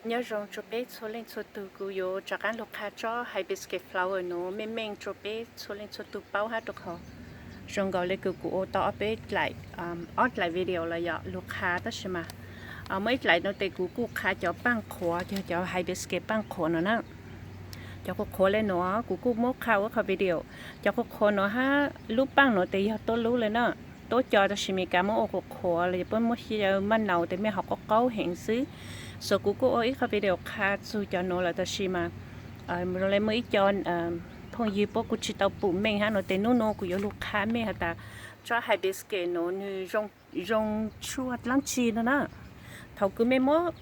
Nyob zoo rua peb txhua leej txhua tug, kuv yuav rov qaab lug qha tsob hibiscus flower nuav meej meej rua peb txhua leej txhua tug paub hab, rua qhov zoo nkaus le kws kuv ua tau ob peb dlaim, ob dlaim video los yog lug qha, tab sis mas muaj ib dlaim nuav tes kuv kuj qha cov paaj qhuav, cov hibiscus paaj qhuav nuav na. Cov qhuav qhuav le nuav kuv kuj muab qha ua ib qho video. Cov qhuav qhuav nuav hab lub paaj nuav tes yog tuab lub le na, tuab co, tab sis Meskas muab ua qhuav qhuav los yog puab muab xyaw maj naus tes mej hov qaub qaub heev xwb. So kuv kuj ua ib qho video qha txug cov nuav lawm, tab sis mas zoo le muaj ib co phooj ywg puab kuj tsi tau pum meej hab nuav tes nub nuav kuv yuav lug qha mej has tas tsob hibiscus nuav nwg zoo tshuaj dlaab tsi nuav na. Thaum kws mej muab,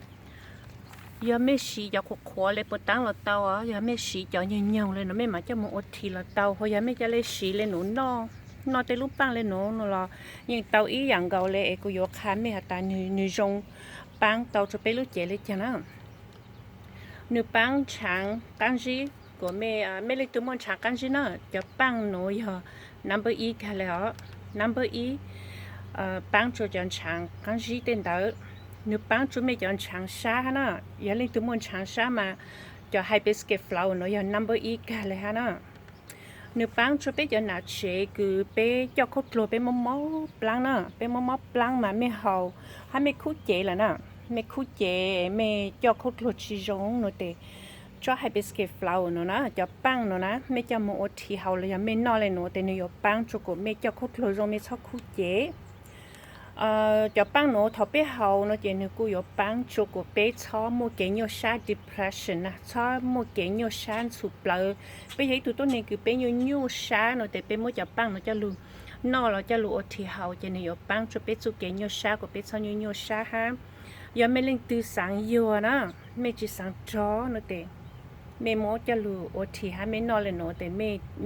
yog mej siv cov qhuav qhuav le puas taab los tau, yog mej siv cov nyoog nyoog le nuav mej maam coj moog ua thi los tau, hos yog mej ca le siv le nuav noj, noj tej lub paaj le nuav los yeej tau ib yaam nkaus le. Es kuv yuav qha mej has tas nwg zoo paab tau rua peb lub cev le caag na. Nwg paab ntshaav qaab zib, kuas mej leej twg muaj ntshaav qaab zib na, cov paaj nuav yog number ib kag le os. Number ib paab rua cov ntshaav qaab zib tej ntawd. Nwg paab rua mej cov ntshaav sab hab na, yog leej twg muaj ntshaav sab mas cov hibiscus flower nuav yog number ib kag le hab na. Nwg paab rua peb cov nam tsev kws peb coj khaub dluag peb mob mob plaab na, peb mob mob plaab mas mej haus hab mej khub cev lawm na, mej khub cev mej coj khaub dluag tsi zoo nuav tes tsob hibiscus flower nuav na, cov paaj nuav na mej coj moog ua thi haus los yog mej noj le nuav tes nwg yuav paab rua kuas mej coj khaub dluag zoo, mej txhob khub cev. Cov paaj nuav thaum peb haus nuav ces nwg kuj yuav paab rua kuas peb txhob muaj kev nyuaj sab depression na, txhob muaj kev nyuaj sab ntxhov plawv. Peb yog ib tug tuab neeg kws peb nyuaj nyuaj sab nuav tes peb muab cov paaj nuav coj lug noj los coj lug ua thi haus ces nwg yuav paab rua peb txuj kev nyuaj sab kuas peb txhob nyuaj nyuaj sab hab. Yog mej leej twg xaav yuag na, mej tsi xaav rog nuav tes mej muab coj lug ua thi hab mej noj le nuav tes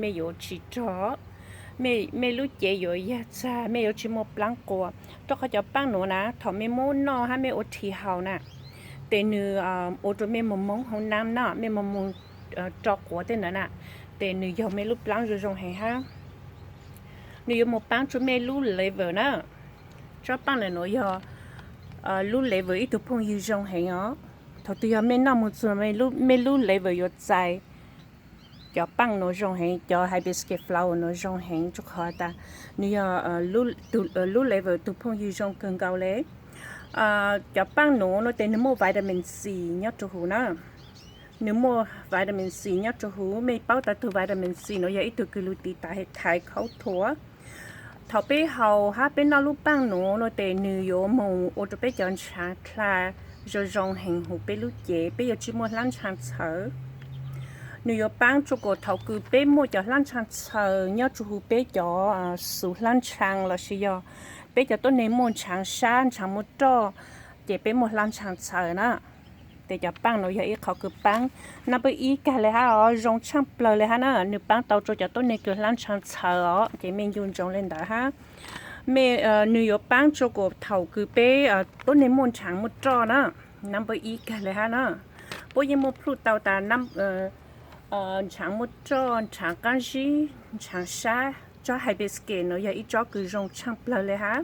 mej yuav tsi rog, mej lub cev yuav yag txag, mej yuav tsi muaj plaab quas. Rua qhov cov paaj nuav na thaum mej muab noj hab mej ua thi haus na tes nwg ua rua mej moog moob hauv naab na, mej moog moog rau quav tej ntawd na, tes nwg yog mej lub plaab zoo zoo heev hab. Nwg yuav moog paab rua mej lub liver na. Tsob paaj le nuav yog lub liver ib tug phooj ywg zoo heev os. Thaum twg yog mej noj moog txug mej lub liver yuav txais cov paaj nuav zoo heev, cov hibiscus flower nuav zoo heev rua qhov tas nwg yog lub liver tug phooj ywg zoo kawg nkaus le. Cov paaj nuav nuav tes nwg muaj vitamin C nyob rua huv na. Nwg muaj vitamin C nyob rua huv, mej paub tas tug vitamin C nuav yog ib tug kws lug tiv thaiv khaub thuas. Thaum peb haus hab peb noj lub paaj nuav nuav tes nwg yuav moog ua rua peb cov ntshaav dlha zoo zoo heev huv peb lub cev, peb yuav tsi muaj hlab ntshaav txhawv. Nwg yuav paab rua kuas thaum kws peb muaj cov hlab ntshaav txhawv nyob rua huv peb cov xuv hlab ntshaav lossis yog peb cov tuab neeg muaj ntshaav sab ntshaav muaj roj, ces peb muaj hlab ntshaav txhawv na. Tes cov paaj nuav yog ib qhov kws paab number ib kag le hab os, zoo tshaaj plawg le hab na. Nwg paab tau rua cov tuab neeg kws hlab ntshaav txhawv os, ces mej ncu ntsoov le ntawd hab. Mej, nwg yuav paab rua kuas thaum kws peb tuab neeg muaj ntshaav muaj roj na, number ib kag le hab na. Puab yeej muaj plhuj tau tas ntshaav muaj roj, ntshaav qaab zib, ntshaav sab, tsob hibiscus nuav yog ib tsob kws zoo tshaaj plawg le hab.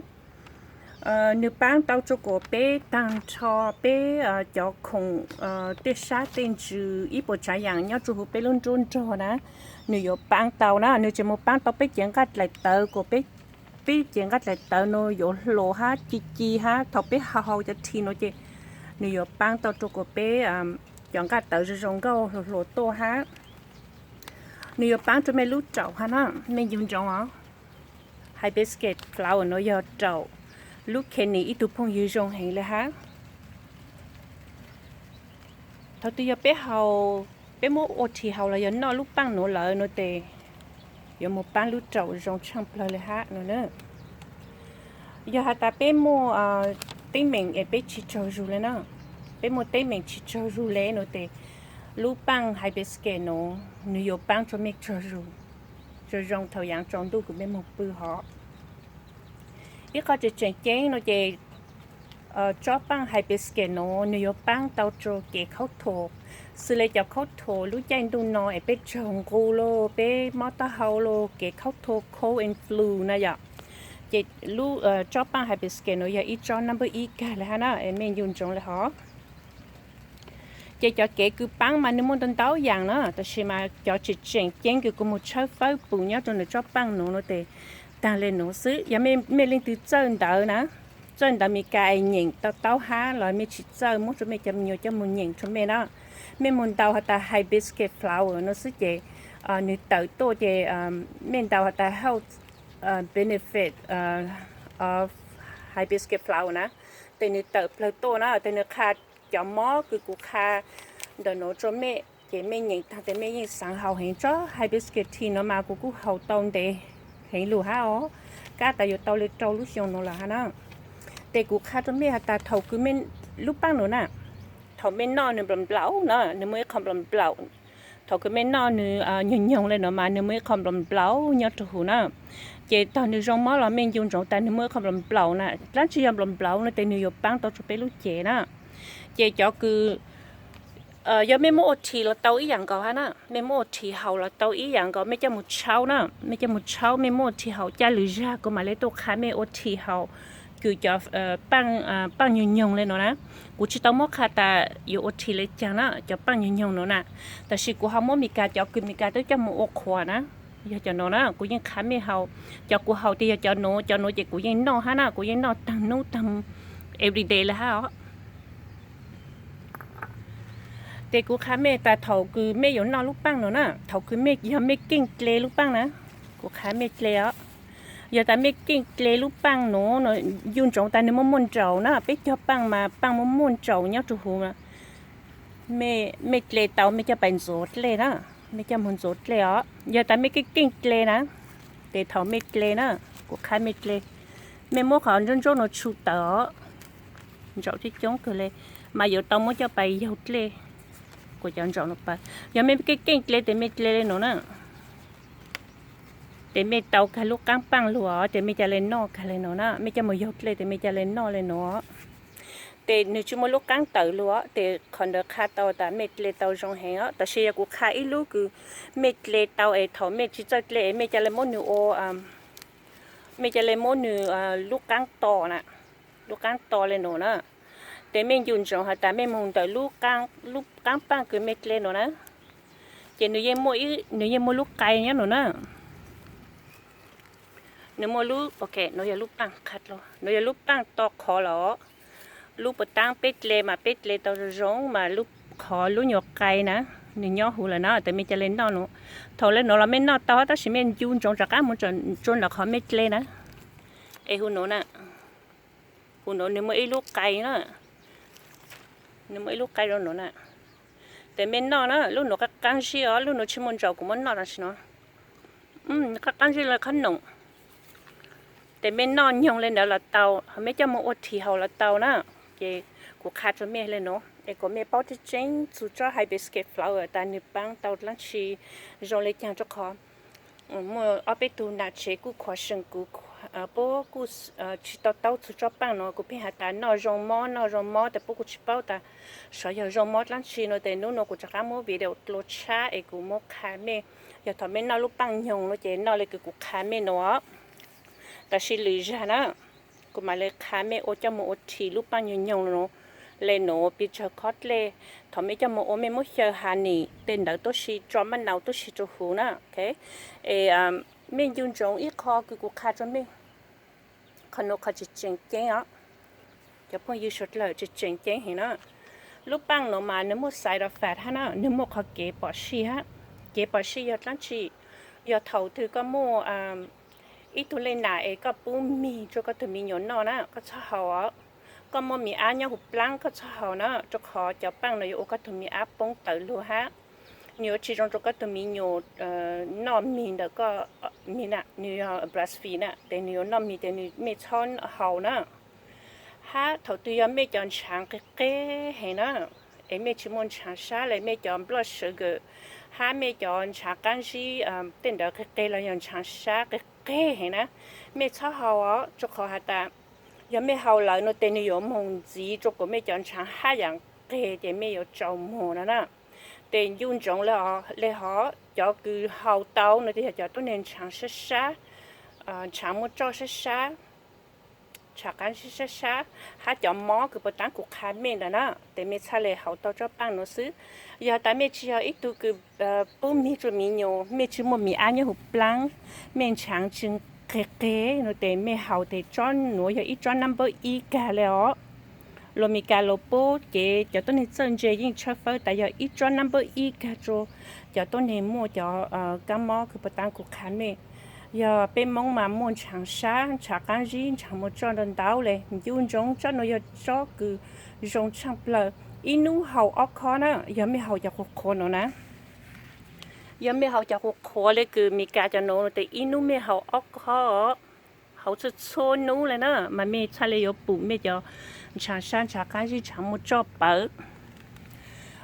Nwg paab tau rua kuas peb taag nrho peb cov khoom, tej sab tej ntsws ib puas tsaav yaam nyob rua huv peb lub nruab nrog na, nwg yuav paab tau na. Nwg tseem moog paab tau peb cev nqaj dlaim tawv kuas peb cev nqaj dlaim tawv nuav yuav hluas hab ci ci hab thaum peb haus haus cov thi nuav ces nwg yuav paab tau rua kuas peb cov nqaj tawv zoo zoo nkauj hluas hluas tuaj hab. Nwg yuav paab rua mej lub raum hab na, mej ncu ntsoov os. Hibiscus flower nuav yog raum lub kidney ib tug phooj ywg zoo heev le hab. Thaum twg yog peb haus, peb muab ua thi haus los yog noj lub paaj nuav lawm nuav tes yuav moog paab lub raum zoo tshaaj plawg le hab nuav na. Yog has tas peb muaj teeb meem es peb tsi tsaug zug le na, peb muaj teeb meem tsi tsaug zug le nuav tes lub paaj hibiscus nuav nwg yuav paab rua mej tsaug zug, zoo zoo thaum yaav tsaus ntuj kws mej moog pw hov. Ib qhov tseem tseem ceeb nuav ces tsob paaj hibiscus nuav nwg yuav paab tau rua kev khaub thuas, xws le cov khaub thuas lub caij ntuj no es peb tsaug nqug los peb mob taub hau los kev khaub thuas cold and flu na yom. Ces tsob paaj hibiscus nuav yog ib tsob number ib kag le hab na, es mej ncu ntsoov le hov. Ces cov kev kws paab mas nwg muaj ntau ntau yaam na, tab sis mas cov tseem tseem ceeb kws kuv moog tshawb fawb pum nyob rua nwg tsob paaj nuav no tes taag le nuav xwb. Yog mej leej twg txawj ntawv na, txawj ntawv Meskas es nyeem tau taub hab los mej tsis txawj, muab rua mej cov me nyuam coj moog nyeem rua mej na. Mej moog ntaus has tas hibiscus flower no xwb ces nwg tawm tuaj ces mej ntaus has tas health benefit of hibiscus flower na, tes nwg tawm plawg tuaj na, tes nwg qha cov mob kws kuv qha ntawm nuav rua mej ces mej nyeem taag tes mej yeej xaav haus heev. Tsob hibiscus tea no mas kuv kuj haus tau ntev heev lug hab os, kab tas yuav tau le rau lub xyoo nuav lawm hab na. Tes kuv qha rua mej has tas thaum kws mej, lub paaj nuav na, thaum mej noj nwg nplaum nplaum na, nwg muaj ib qho nplaum nplaum. Thaum kws mej noj nwg nyoog nyoog le nuav mas nwg muaj ib qho nplaum nplaum nyob rua huv na. Ces thaum nwg zoo mob los mej ncu ntsoov tas nwg muaj ib qho nplaum nplaum na, dlaab tsi yog nplaum nplaum no tes nwg yuav paab tau rua peb lub cev na. Ces cov kws yog mej muab ua tea los tau ib yaam nkaus hab na, mej muab ua tea haus los tau ib yaam nkaus. Mej coj moog tshaub na, mej coj moog tshaub, mej muab ua tea haus. Ca lwm zag kuv mam le tuaj qha mej ua tea haus kws cov paaj nyoog nyoog le nuav na. Kuv tsis tau muab qha tas yuav ua tea le caag na, cov paaj nyoog nyoog nuav na. Tab sis kuv ho muab Meskas cov kws Meskas twb coj moog ua qhuav na, yog cov nuav na kuv yeej qha mej haus. Cov kuv haus tes yog cov nuav, cov nuav ces kuv yeej noj hab na, kuv yeej noj taag nub taag everyday le hab os. Tes kuv qha mej tas thaum kws mej yuav noj lub paaj nuav na, thaum kws mej, yog mej keej dle lub paaj na, kuv qha mej dle os. Yog tas mej keej dle lub paaj nuav, ncu ntsoov tas nwg muaj muaj nraum na, peb cog paaj mas paaj muaj muaj nraum nyob rua huv. Mej dle tau mej coj pais ntxuav dlej na, mej coj moog ntxuav dlej os. Yog tas mej keej keej dle na, tes thaum mej dle na, kuv qha mej dle, mej muab qhov ntsuab ntsuab nuav tshu tawm os, ntsaum coob coob kawg le, mas yuav tau muab coj pais yaug dlej. Kuv cov ntsaum nuav pawg, yog mej keej keej dle tes mej dle le nuav na, tes mej tau kag lub qaab paaj lug os, tes mej ca le noj kag le nuav na, mej coj moog yaug dlej tes mej ca le noj le nuav. Tes nwg tsis muaj lub qaab tawm lug os, tes qhov ntawd qha tau tas mej dle tau zoo heev os. Tab sis yog kuv qha ib lub kws mej dle tau es thaum mej tsis txawj dle es mej ca le muab nwg ua, mej ca le muab nwg lub qaab to na, lub qaab to le nuav na, tes mej ncu ntsoov has tas mej moog ntawm lub qaab paaj kws mej dle nuav na, ces nwg yeej muaj lub qai nyob nuav na. Nwg muaj lub, ok, nuav yog lub paaj, nuav yog lub paaj to qhov los, lub puas taab peb dle mas peb dle tau zoo zoo mas lub qhov lub nyuas qai na, nwg nyob huv lawm na, tes mej ca le noj nuav. Thaum le nuav los mej noj tau tab sis mej ncu ntsoov rov qaab moog rua ntawm qhov mej dle na. Es huv nuav na, huv nuav nwg muaj ib lub qai na, nwg muaj ib lub qai zoo nuav na. Tes mej noj na, lub nuav qaab qaab zib os, lub nuav tsis muaj ntsaum kuv muab noj tam sim no. Qaab qaab zib le qhob noom. Tes mej noj nyoog le ntawd los tau, ho mej coj moog ua tea haus los tau na. Ces kuv qha rua mej le nuav es kom mej paub tseeb tseeb txug tsob hibiscus flower tas nwg paab tau dlaab tsi zoo le caag rua qhov muaj ob peb tug nam tsev kuj khuv xeem kuv, puab kuj tsis tau taub txug tsob paaj nuav, kuv pheej has tas noj zoo mob, noj zoo mob tes puab kuj tsis paub tas xyov yog zoo mob dlaab tsi no. Tes nub nuav kuv rov qaab muab video dlua tshab es kuv muab qha mej, yog thaum mej noj lub paaj nyoog no ces noj le kws kuv qha mej nuav. Tab sis lwm zag na, kuv mam le qha mej ua coj moog ua tea lub paaj nyoog nyoog nuav le nuav, pes tsawg khob dlej. Thaum mej coj moog ua mej muab xyaw honey tej ntawd tuab si, tso maj nau tuab si rua huv na. Es mej ncu ntsoov ib qho kws kuv qha rua mej, qhov nuav qhov tseem tseem ceeb os, cov phooj ywg suav dlawg, tseem tseem ceeb heev na. Lub paaj nuav mas nwg muaj side effect hab na, nwg muaj qhov kev pom sij hab. Kev pom sij yog dlaab tsi? Yog thaum twg koj muaj ib tug lej nam es koj pub mig rua koj tug me nyuam noj na, koj txhob haus os. Koj muaj me ab nyob huv plaab koj txhob haus na, rua qhov cov paaj nuav yuav ua koj tug me ab poob tawv lug hab. Nwg yuav tsis zoo rua koj tug me nyuam noj mig ntawm koj, nwg yog breastfeed na, tes nwg yuav noj mig tes nwg, mej txhob haus na. Hab thaum twg yog mej cov ntshaav qig qeg heev na, es mej tsis muaj ntshaav sab le, mej cov blood sugar hab mej cov ntshaav qaab zib tej ntawd qig qeg los yog ntshaav sab qig qeg heev na, mej txhob haus os, rua qhov has tas yog mej haus lawm no tes nwg yuav moog ntxiv rua kuas mej cov ntshaav hab yaam qeg ces mej yuav tsaus muag no na. Tes ncu ntsoov le hov, cov kws haus tau no tes yog cov tuab neeg ntshaav sab sab, ntshaav muaj roj sab sab, tshav qab zib sab sab, hab cov mob kws puas taab kuv qha mej ntawd na, tes mej txhaj le haus tau tsob paaj nuav xwb. Yog tas mej tsi yog ib tug kws pub mig rua miv nyuas, mej tsi muaj miv ab nyob huv plaab, mej ntshaav tsi qig qig nuav tes mej haus tes tsob nuav yog ib tsob nab npawb ib kag le os. Luas Mes Kas luas pub ces cov tuab neeg txawj ntse yeej tshawb fawb tas yog ib tsob nab npawb ib kag rua cov tuab neeg muaj cov kaab mob kws puas taab kuv qha mej. Yog peb Moob mas muaj ntshaav sab, ntshaav qaab zib, ntshaav muaj tsoj ntau ntau le. Ncu ntsoov tsob nuav yog tsob kws zoo tshaaj plawg. Ib nub haus ob khob na, yog mej haus cov qhuav qhuav nuav na. Yog mej haus cov qhuav qhuav le kws Mes Kas cov nuav tes ib nub mej haus ob khob, haus txhua txhua nub le na mas mej txhaj le yuav pum mej cov ntshaav sab, ntshaav qaab zib, ntshaav muaj tsoj pawv.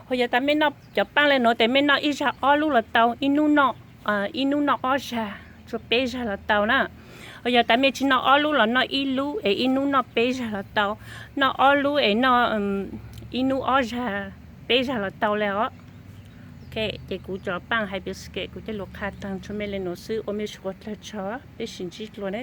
Ho yog tas mej noj cov paaj le nuav tes mej noj ib zag ob lub los tau, ib nub noj, ib nub noj ob zag, tsuas peb zag los tau na. Ho yog tas mej tsi noj ob lub los noj ib lub es ib nub noj peb zag los tau. Noj ob lub es noj ib nub ob zag, peb zag los tau le os. Ok, ces kuv cov paaj hais biscuit kuv coj lug qha taag tsua mej le nuav xwb, ua mej suav dlawg tsaug, peb sim ntsib dlua na.